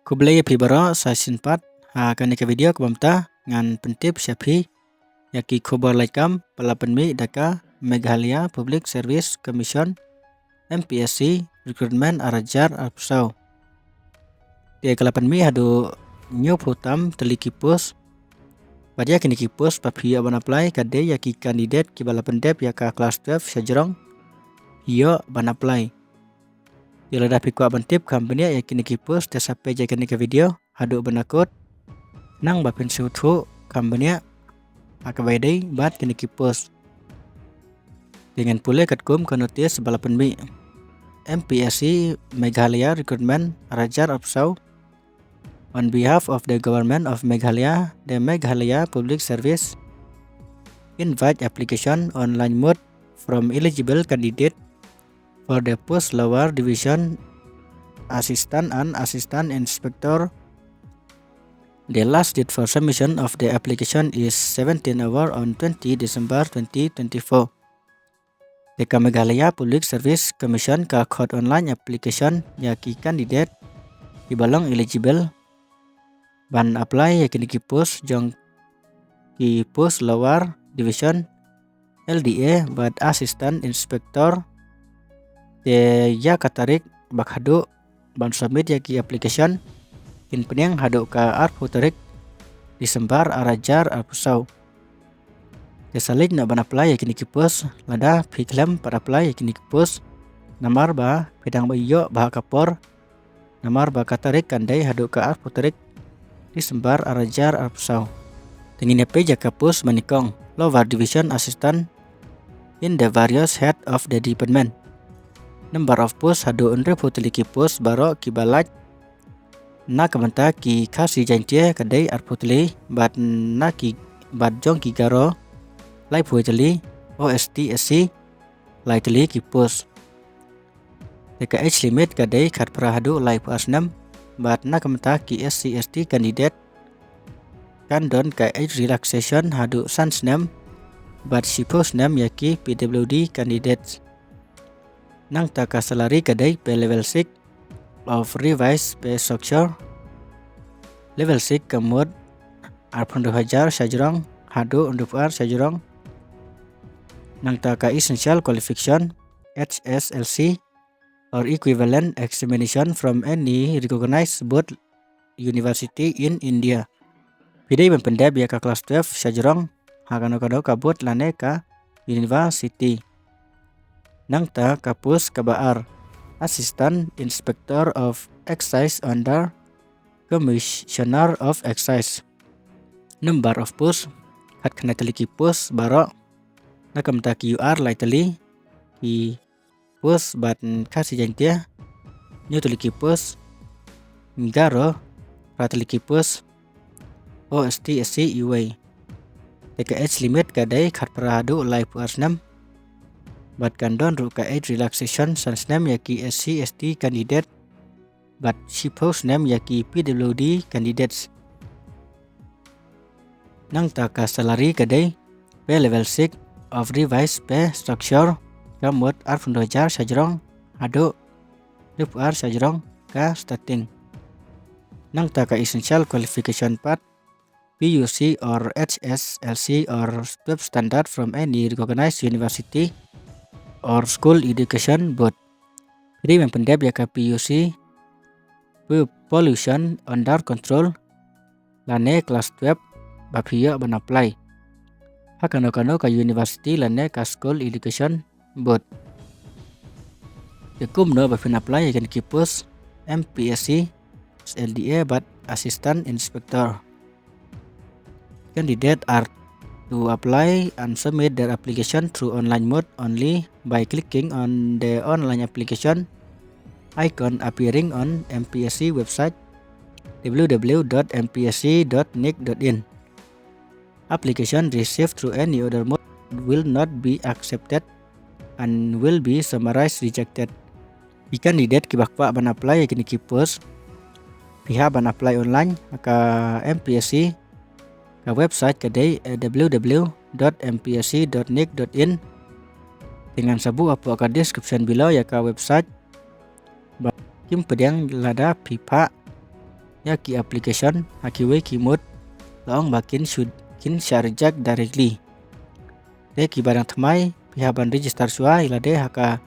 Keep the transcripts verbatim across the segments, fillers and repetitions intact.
Khublei ïa phi baroh, sa shisien pat ha kane ka video kaba mynta ngan pyntip sha phi ïa ki khubor laitkam ba la pynmih da ka Meghalaya Public Service Commission, M P S C, Recruitment ar hajar arphew saw. Te ka la pynmih haduh hynñiewphew tam tylli ki post. Bad ïa kine ki post ba phi ïoh ban apply ka dei ïa ki candidate kiba la pyndep ïa ka class twelve shajrong, ïoh ban apply. Te lada phi kwah ban tip kham bniah ïa kine ki post, te sa peit ïa kane ka video haduh ban da kut, khnang ba phin sngewthuh kham bniah ha kaba ïadei bad kine ki post. Te ngan pule katkum ka notice ba la pynmih. M P S C Meghalaya Recruitment ar hajar arphew saw. On behalf of the Government of Meghalaya, the Meghalaya Public Service invite application online mode from eligible candidate for the post Lower Division Assistant and Assistant Inspector. The last date for submission of the application is seventeen hour on twenty December twenty twenty-four. Te ka Meghalaya Public Service Commission ka khot online application ïa ki candidate kiba long eligible ban apply ïa kine ki post jong ki post Lower Division L D A bad Assistant Inspector. Te ïa ka tarik ba khatduh ban submit ïa ki application kin pdiang haduh ka arphew tarik December ar hajar arphew saw. Te sa leit noh ban apply ïa kine ki post. Lada phi khlem pat apply ïa kine ki post, namar ba phi dang ïoh bha ka por, namar ba ka tarik kan dei haduh ka arphew tarik December ar hajar arphew saw. Te ngin ïa peit ïa ka post ba nyngkong, Lower Division Assistant in the various head of the department. Number of post haduh hynriewphew tylli ki post baroh kiba lait na ka bynta ki Khasi Jaiñtia ka dei arphew tylli, bad na ki, bad jong ki Garo laiphew tylli, O S T S C lai tylli ki post. Te ka age limit ka dei khatphra haduh laiphew ar snem, bad na ka bynta ki S C S T candidate kan don ka age relaxation haduh san snem bad shiphew snem ïa ki P W D candidates. Nangta ka salary ka dei pay level six of revised pay structure. Level six ka mut arphew hajar shajrong haduh hynriewphew ar shajrong. Nangta ka essential qualification, H S L C or equivalent examination from any recognized board university in India. Phi dei ban pyndep ïa ka class twelve shajrong ha kano kano ka board lane ka university. Nangta ka post kaba ar, Assistant Inspector of Excise under Commissioner of Excise. Number of post, khatkhyndai tylli ki post baroh. Na ka bynta ki U R lai tylli ki post, bad Khasi Jaiñtia hynñiew tylli ki post, Garo phra tylli ki post, O S T S C uwei. Te ka age limit ka dei khatphra haduh laiphew ar snem, bad kan don ruh ka age relaxation san snem ïa ki S C S T candidate bad shiphew snem ïa ki P W D candidates. Nangta ka salary ka dei pay level six of revised pay structure, ka mut arphew hajar shajrong haduh hynriewphew ar shajrong ka starting. Nangta ka essential qualification pat, P U C or H S L C or twelve standard from any recognized university or school education board. Phi dei ban pyndep ïa ka P U C, pu-, pollution under control, lane class twelve ba phi ïoh ban apply ha kano kano ka university lane ka school education board. Te kumno ba phin apply ïa kine ki post M P S C, L D A bad Assistant Inspector. Candidate are to apply and submit their application through online mode only by clicking on the online application icon appearing on M P S C website, W W W dot M P S C dot nic dot in. Application received through any other mode will not be accepted and will be summarized rejected. Ki candidate kiba kwah ban apply ïa kine ki post, phi hap ban apply online ha ka M P S C ka website ka dei, eh, W W W dot M P S C dot nic dot in. Te ngan sa buh hapoh ka description below ïa ka website. Ba kim pdiang lada phi phah ïa ki application ha kiwei ki mut, la ong ba kin shu, kin shah reject directly. Te kiba dang thymmai, phi hap ban register shuwa ïa lade ha ka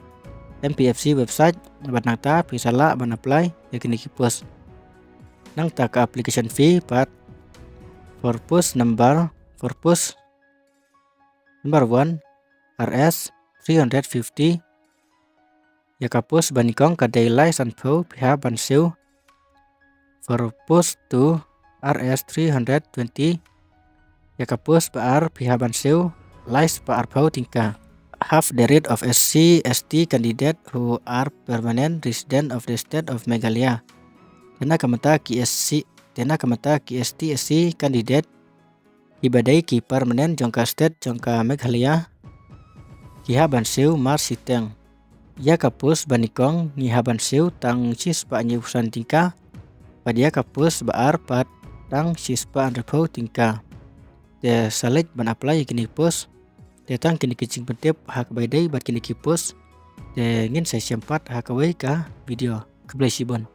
M P F C website, bad nangta phi sa lah ban apply ïa kine ki post. Nangta ka application fee pat, for post number, for post number one, R S three hundred fifty. Ïa ka post ba nyngkong ka dei lai san phew, phi hap ban siew. For post two, R S three hundred twenty. Ïa ka post ba ar, phi hap ban siew lai spah ar phew tyngka. Half the rate of S C, S T candidate who are permanent resident of the state of Meghalaya. Te na ka bynta ki S C, te na ka bynta ki S T, S C candidate kiba dei ki permanent jong ka state jong ka Meghalaya, ki hap ban siew mar shiteng. Ïa ka post ba nyngkong ngi hap ban siew tang shispah hynñiew phew san tyngka, bad ïa ka post ba ar pat tang shispah hynriew phew tyngka. Te sa leit ban apply ïa kine ki post. Te tang kine ki jingpyntip ha kaba ïadei bad kine ki post. Te ngin sa ïashem pat ha kawei ka video. Khublei shibun.